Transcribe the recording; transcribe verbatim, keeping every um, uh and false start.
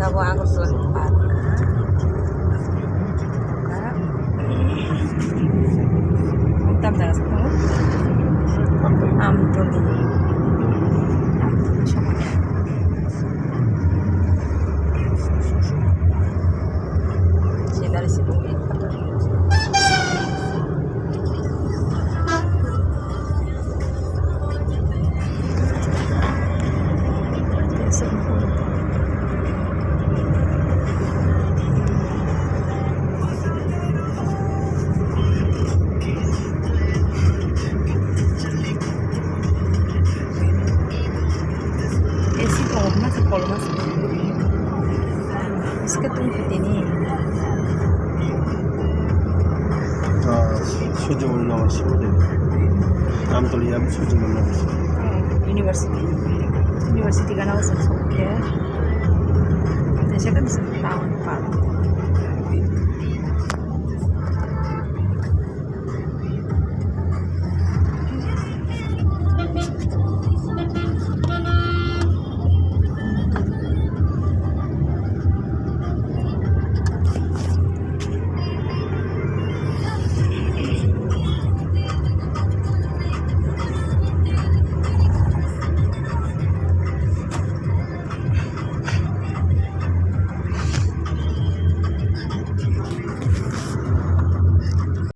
Abo Agartala ni park. Tam jaga se tongo. Amtoli. Amtoli. Amtoli somoi. Sila ri sibung ni. A C tongo, masa koloma se. Biskit tong tini. Ah, Surjya Nagar Sibodin. Amtoli am Surjya Nagar. University. University gana wasang sokke. Te second town park.